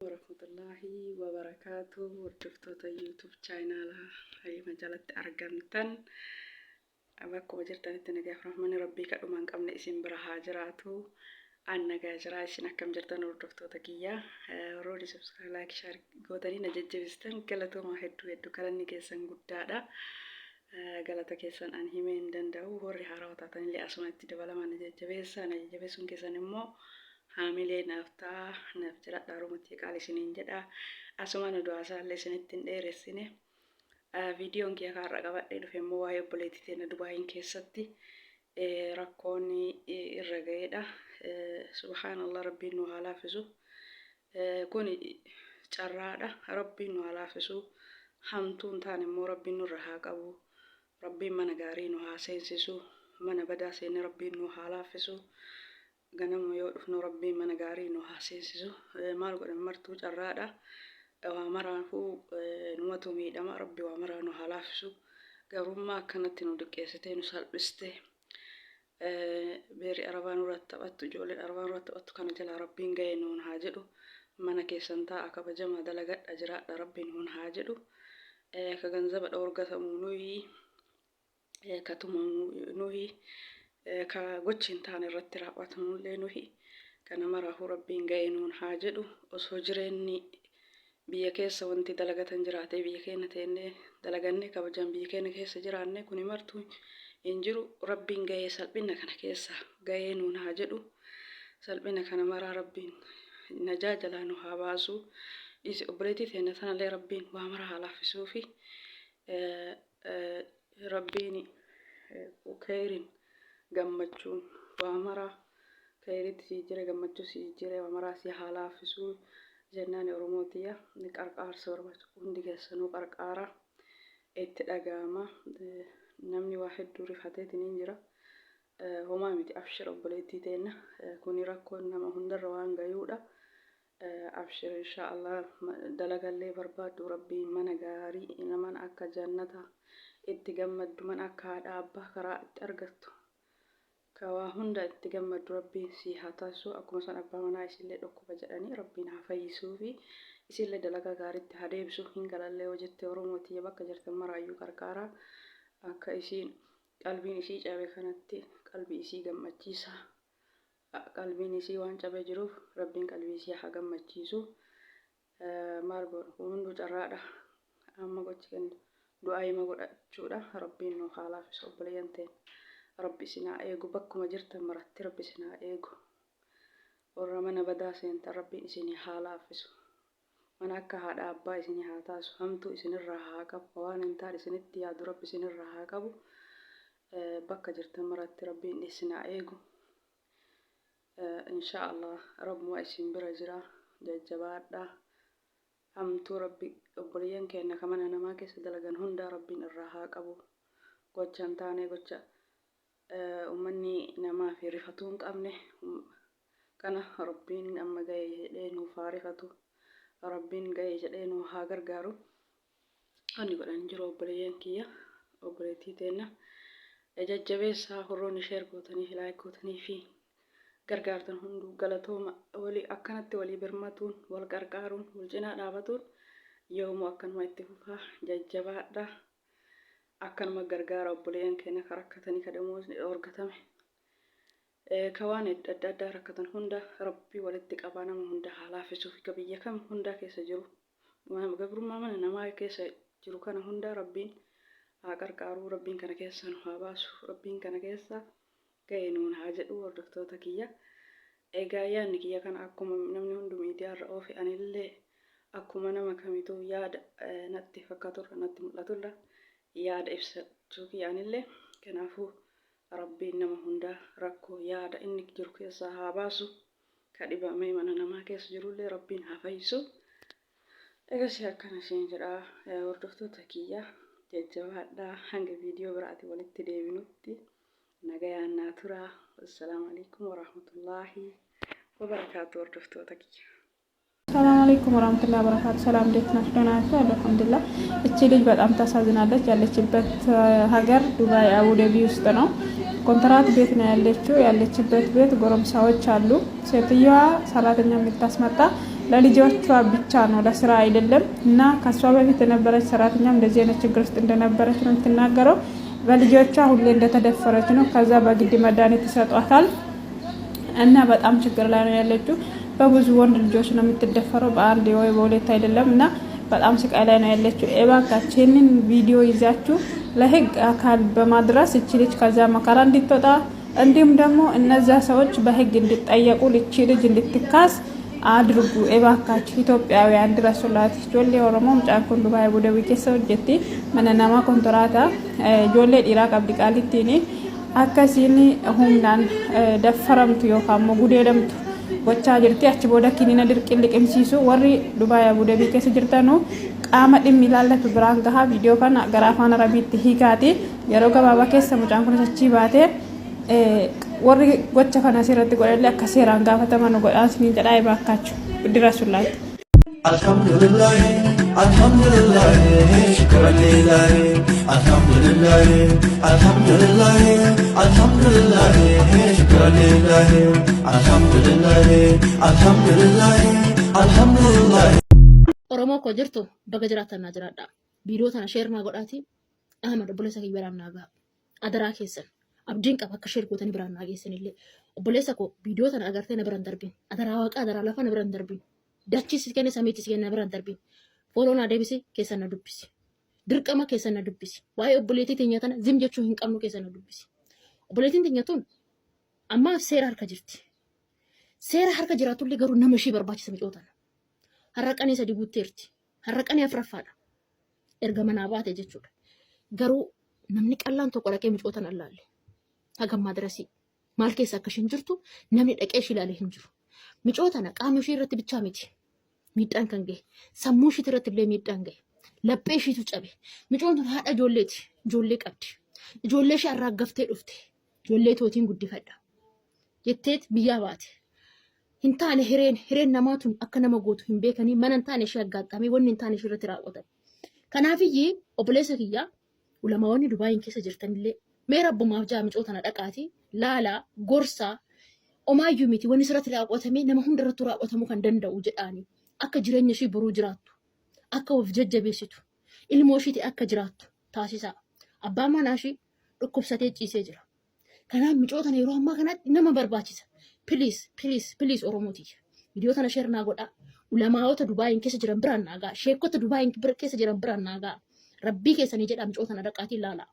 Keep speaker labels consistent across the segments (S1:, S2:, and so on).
S1: Warahmatullaahi wabarakaatu. Hordoftoota YouTube chaayinaala Hayima jalatti argamtan, bakkuma jirtanitti nagaaf rahmanni rabbii kadhuma hin qabne isin bira haa jiraatu. An nagaa jira, isin akkam jirtan, hordoftoota kiyya? Warroonni subscribe, like, share gootanii na jajjabeessitan, galatoomaa hedduu hedduu, galanni keessan guddaadha. Galata keessan an himee hin danda'u. Warri haarawaa taatanillee asumatti dabalamaa na jajjabeessa. Na jajjabeessuun keessan immoo haamilee naaf ta'a. Naaf jiradha, harumatti qaali isiniin jedha. Asuma nu du'aasaallee isinitti hin dheeressine. Viidiyoon kiyya kaarra qabadhee dhufe immoo waa'ee obboleettii teenya Dubaayin keessatti rakkoon irra ga'eedha. Subhaanallah, rabbiin nu haa laaffisu. Kun carraadha. Rabbiin nu haa laaffisu. Hamtuun taane immoo rabbiin nurra haa qabu. Rabbiin mana gaarii nu haa seensisu. Mana badaa seenne rabbiin nu haa laaffisu. Ganama yoo dhufnu rabbiin mana gaarii nu haa seensisu. Maal godhan, martuu carraadha. Waa maraafuu numatu miidhama. Rabbi waa maraa nu haa laaffisu. Gabrummaa akkanatti nu diqqeessitee, nu salphistee, beerri arabaa nurratti taphattu, ijoolleen arabaa nurratti taphattu kana jalaa rabbiin ga'ee nuun haa jedhu. Mana keessan taa'a, kabajamaa, dalagadha, jiraadha rabbiin nuun haa jedhu. Ka ganzaba dhoorgatamu nuyi, ka tumamu nuyi, ka gochi hin taane irratti raawwatamullee nuyi. Kana maraafuu rabbiin ga'ee nuun haa jedhu. Osoo jireenyi biyya keessa wanti dalagatan jiraatee, biyya keenya teennee dalagannee kabajaan biyya keenya keessa jiraanne, kuni martuu hin jiru. Rabbiin ga'ee salphina kana keessa ga'ee nuun haa jedhu. Salphina kana maraa rabbiin najaa jalaa nu haa baasu. Dhiisi, obboleettii teenya tanallee rabbiin waa mara haa laaffisuufi. Rabbiin kheyrin gammachuun waa maraa kheyritti si jijjiire, gammachuu si jijjiire, waa maraa si haa laaffisuu jennaan. Oromoo tiyya, qarqaarsa barbaachisu hundi keessanuu qarqaara itti dhaga'ama. Namni waa hedduu rifateetiin hin jira. Homaa miti, abshir obboleettii teenna, kuni rakkoon nama hundarra waan gayuudha. Abshir, insha Allah dalagallee barbaaddu, rabbiin mana gaarii, mana akka jannata itti gammaddu, mana akka haadha abbaa karaa itti argattu, ka waa hunda itti gammaddu rabbiin sii haa taasisu. Akkuma san abbaa manaa isillee dhukkuba jedhanii, rabbiin haa fayyisuu fi isillee dalagaa gaariitti haa deebisu. Hin galallee yoo jette, Oromoo tiyya, bakka jirtan maraayyuu qarqaaraa. Akka isiin qalbiin isii cabe kanatti qalbii isii gammachiisa. Qalbiin isii waan cabee jiruuf rabbiin qalbii isii haa gammachiisu. Maal goonu, kun hunduu carraadha. Amma gochi kennu du'aayima godhachuudha. Rabbiin nu haa laaffisu. Obboleeyyan teenya, rabbi isin haa eegu. Bakkuma jirtan maratti rabbi isin haa eegu. Warra mana badaa seentan rabbiin isin haa laaffisu. Mana akka haadha abbaa isin haa taasisu. Hamtuu isinirraa haa qabu. Waan hin taane isinitti yaadu rabbi isinirraa haa qabu. Bakka jirtan maratti rabbiin isin haa eegu. Insha Allah rabbuma isin bira jira, jajjabaadha. Hamtuu rabbi obboleeyyan keenya ka mana namaa keessa dalagan hundaa rabbiin irraa haa qabu. Gocha hin taane, gocha ummanni namaa fi rifatuu hin qabne kana rabbiin amma ga'e jedhee nuuf haa rifatu. Rabbiin ga'e jedhee nu haa gargaaru. Wanni godhan jiru, obboleeyyan kiyya, obboleettii teenna jajjabeessaa. Warroonni share gootanii fi like gootanii fi gargaartan hunduu galatooma. Walii akkanatti walii birmatuun, wal qarqaaruun, wal cinaa dhaabatuun yoomuu akkanuma itti fufaa, jajjabaadha. Akkanuma gargaara obboleeyyan keenya ka rakkatanii, ka damoosni dhoorgatame, ka waan adda addaa rakkatan hunda. Rabbii walitti qabaa nama hunda haa laaffisuuf. Ka biyya kam hundaa keessa jiru, gabrummaa mana namaa keessa jiru kana hunda rabbiin haa qarqaaru. Rabbiin kana keessa nu haa baasu. Rabbiin kana keessa ga'e nuun haa jedhu. Hordoftoota kiyya, egaa yaadni kiyya kana akkuma namni hundu miidiyaa irra oofe, anillee akkuma nama kamituu yaada natti fakkaaturra, natti mul'aturra yaada ibsachuu kiyya anillee. Kanaafuu rabbiin nama hundaa rakkoo yaada inni jiru keessaa haa baasu. Ka dhibamee mana namaa keessa jirullee rabbiin haa fayyisu. Egasii akkana isheen jedha. Hordoftoota kiyya, jajjabaadhaa. Hanga viidiyoo biraati walitti deebinutti nagayaan naa turaa. Assalaamu alaikum warahmatullaahi wabarakaatu, hordoftoota kiyya.
S2: ሰላም አለይኩም ወራህመቱላሂ ወበረካቱ። ሰላም እንዴት ናችሁ? ደህና ናችሁ? አልሐምዱሊላህ። እቺ ልጅ በጣም ታሳዝናለች። ያለችበት ሀገር ዱባይ አቡዳቢ ውስጥ ነው። ኮንትራት ቤት ነው ያለችው። ያለችበት ቤት ጎረምሳዎች አሉ። ሴትዮዋ ሰራተኛ የምታስመጣ ለልጆቿ ብቻ ነው ለስራ አይደለም። እና ከሷ በፊት የነበረች ሰራተኛም እንደዚህ አይነት ችግር ውስጥ እንደነበረች ነው የምትናገረው። በልጆቿ ሁሌ እንደተደፈረች ነው። ከዛ በግድ መድኃኒት ይሰጧታል እና በጣም ችግር ላይ ነው ያለችው። በብዙ ወንድ ልጆች ነው የምትደፈረው፣ በአንድ ወይ በሁለት አይደለም። እና በጣም ስቃይ ላይ ነው ያለችው። እባካችሁ ይህንን ቪዲዮ ይዛችሁ ለህግ አካል በማድረስ እቺ ልጅ ከዛ መከራ እንድትወጣ እንዲሁም ደግሞ እነዛ ሰዎች በህግ እንዲጠየቁ ልቺ ልጅ እንድትካስ አድርጉ። እባካችሁ ኢትዮጵያውያን ድረሱላት። Ijoollee Oromoo mucaan kun Dubaay Abu Dhabi keessa hojjetti. Mana namaa kontoraataa ijoollee dhiiraa qabdi qaalittiin akkasiin humnaan daffaramtu yookaan immoo gudeedamtu gochaa jirti. Achi booda kiniina dirqiin liqimsiisu warri Dubaay Abu Dhabi keessa jirtanu qaama dhimmi ilaallatu biraan gahaa viidiyoo kana gara afaan Arabiitti hiikaati. Yeroo gabaabaa keessa mucaan kunis achii baatee warri gocha kana asirratti godhallee akka seeraan gaafataman godhaan isiniin jedhaa እባካችሁ ድረሱላት።
S3: Alhamdulillah, Alhamdulillah, shukran lillah. Alhamdulillah, Alhamdulillah, Alhamdulillah, shukran lillah. Alhamdulillah, Alhamdulillah, Alhamdulillah.
S4: Oromoo koo jirtu baga jiraattan naa jiraadha. Viidiyoo tana share naa godhaati. Ahmad obboleessa kiyya biraan naa gaha. Adaraa keessan. Abdiin qaba akka share gootanii biraan naa geessan illee. Obboleessa koo viidiyoo tana agartee na biraan darbin. Adaraa waaqaa adaraa lafa na biraan darbin. Dachii si kenne samiitti si kenne na biraan darbin. Follow naa deebisi keessan na dubbisi. Dirqama keessan na dubbisi. Waa'ee obboleettii teenya tana zim jechuu hin qabnu keessan na dubbisi. Obboleettiin teenya tun ammaaf seera harka jirti. Seera harka jiraatullee garuu nama ishii barbaachisa micoo tana. Har'a qanii sadi guutteerti. Har'a qanii afuraffaadha. Erga manaa baate jechuudha. Garuu namni qallaan tokko dhaqee micoo tana ilaalle. Hagammaa dirasii. Maal keessa akka isheen jirtu namni dhaqee ishee ilaale hin jiru. Micoo tana qaama ishee irratti bichaa miti. Miidhaan kan gahe. Sammuu ishee irratti illee miidhaan gahe. Laphee isheetu cabe. Micoon tun haadha ijoolleeti. Ijoollee qabdi. Ijoollee ishee arraaggaftee dhufte. Ijoollee tootiin guddifadha. Jetteet biyyaa baate. Hin taane hireen namaa tun akka nama gootu hin beekanii mana hin taane ishee aggaaxxamee wanni hin taane ishee irratti raawwatame. Kanaafiyyee obboleessa kiyyaa ulamaawwanni Dubaayin keessa jirtanillee mee rabbumaaf jaa micoo tana dhaqaatii laalaa gorsaa omaayyuu miti wanni sirratti raawwatamee nama hundarrattuu raawwatamuu kan danda'u jedhaanii akka jireenya ishii boruu jiraattu akka of jajjabeessitu ilmoo ishiiti akka jiraattu taasisaa. Abbaan manaa ishii dhukkubsatee ciisee jira. Kanaaf micoo tana yeroo ammaa kanatti nama barbaachisa. Please, please, please Oromoo tiyya. Viidiyoo tana share naa godhaa. Ulamaa'ota Dubaayin keessa jiran biraan naa ga'a. Sheekota Dubaayin keessa jiran biraan naa ga'a. Rabbii keessanii jedhaa micoo tana dhaqaatii laalaa.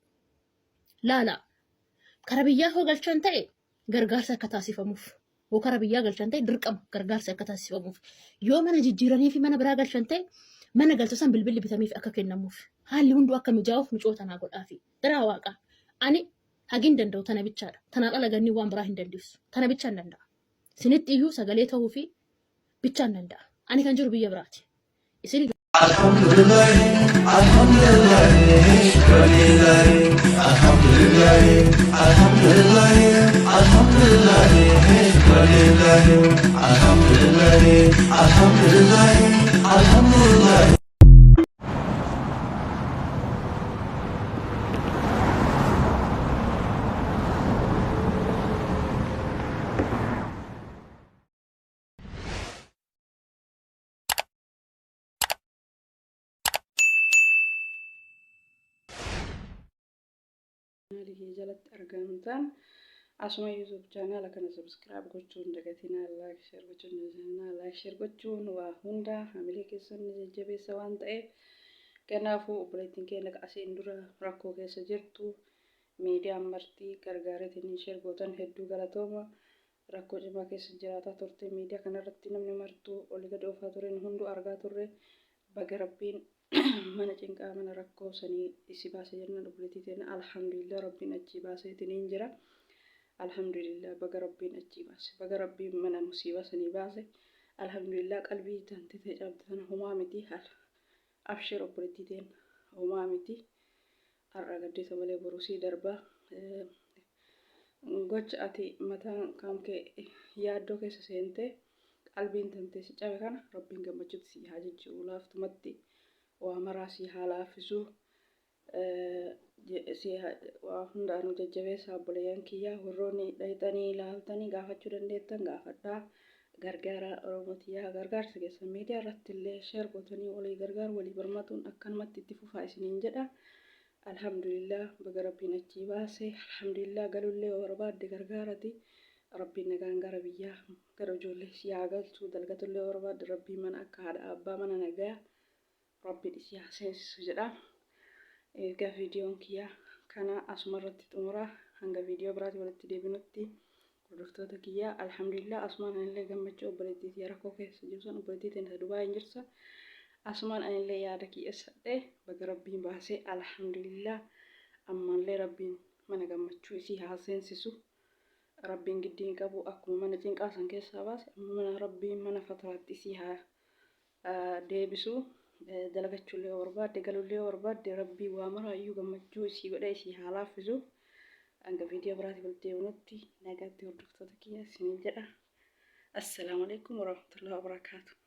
S4: Laalaa. Kara biyyaa hoo galchan ta'e gargaarsa akka taasifamuuf. Hoo kara biyyaa galchan ta'e dirqama gargaarsa akka taasifamuuf. Yoo mana jijjiiranii fi mana biraa galchan ta'e mana galcha san bilbilli bitameef akka kennamuuf. Haalli hunduu akka mijaa'uuf micoo tanaa godhaafi. Daraa waaqaa. Ani hagin danda'u tana bichaadha. Tanaan ala ganni waan biraa hin dandeessu. Tana bichaan danda'a. Sinitti iyyuu sagalee ta'uu fi bichaan danda'a. Ani kan jiru biyya biraati. Isin
S3: Alhamdulillah, Alhamdulillah, shukran lillah. Alhamdulillah, Alhamdulillah, Alhamdulillah, shukran lillah. Alhamdulillah, Alhamdulillah, Alhamdulillah.
S1: Chaanaalii kiyya jalatti argamtan asuma YouTube chaanaala kana subscribe gochuun dagatinaa, like share gochuun dagatinaa. Like share gochuun waa hunda hamilee keessan ni jajjabeessa waan ta'eef. Kanaafuu obboleettiin keenya asiin dura rakkoo keessa jirtu miidiyaan marti gargaareetiin share gootan hedduu galatooma. Rakkoo cimaa keessa jiraataa turte miidiyaa kanarratti namni martuu oli gadi oofaa ture, nu hunduu argaa turre. Baga Rabbiin mana cinqaa mana rakkoo sanii isi baase jennaan obboleettii teena alhamdulillah Rabbiin achii baaseetiniin jira. Alhamdulillah baga Rabbiin achii baase, baga Rabbiin mana musiibaa sanii baase. Alhamdulillah qalbii tante ta'e cabde tana homaa miti. Abshir obboleettii teena, homaa miti. Har'a gaddita malee boru sii darba. Gocha ati mataan kan kee yaaddoo keessa seentee qalbiin tantee si cabe kana Rabbiin gammachuutti sii haa jijjiiru, laaftumatti waa maraa sii haa laaffisu. Waa hundaanuu jajjabeessaa obboleeyyan kiyya, warroonni dhayxanii laaltanii gaafachuu dandeettan gaafadhaa. Gargaara Oromoo tiyyaa, gargaarsa keessan miidiyaa irratti illee share gootanii walii gargaaru, walii birmatuun akkanumatti itti fufaa isiniin jedha. Alhamdulillah, baga Rabbiin achii baase. Alhamdulillah, galullee yoo barbaadde gargaarati. Rabbiin nagaan gara biyyaa, gara ijoollee si haa galchu. Dalgatullee yoo barbaadde, Rabbiin mana akka haadha abbaa, mana nagaa Rabbiin isii haa seensisu jedha. Egaa viidiyoon kiyya kana asuma irratti xumura. Hanga viidiyoo biraatti walitti deebinutti, hordoftoota kiyya, alhamdulillah, asumaan anillee gammachuu obboleettii tiyya rakkoo keessa jiru san, obboleettii teenya Dubaay hin jirtu, asumaan anillee yaada kiyya sadhe. Baga Rabbiin baasee, alhamdulillah. Ammallee Rabbiin mana gammachuu isii haa seensisu. Rabbiin giddii hin qabu. Akkuma mana cinqaa san keessaa baase, amma mana Rabbiin mana fataraatti isii haa deebisu. Dalagachuullee yoo barbaadde, galullee yoo barbaadde, Rabbii waa maraayyuu gammachuu isii godhee isii haa laaffisu. Hanga viidiyoo biraatti walitti deebinutti nagaatti, hordoftoota kiyya, isiniin jedha. Assalaamu alaikum warahmatullahi wabarakaatu.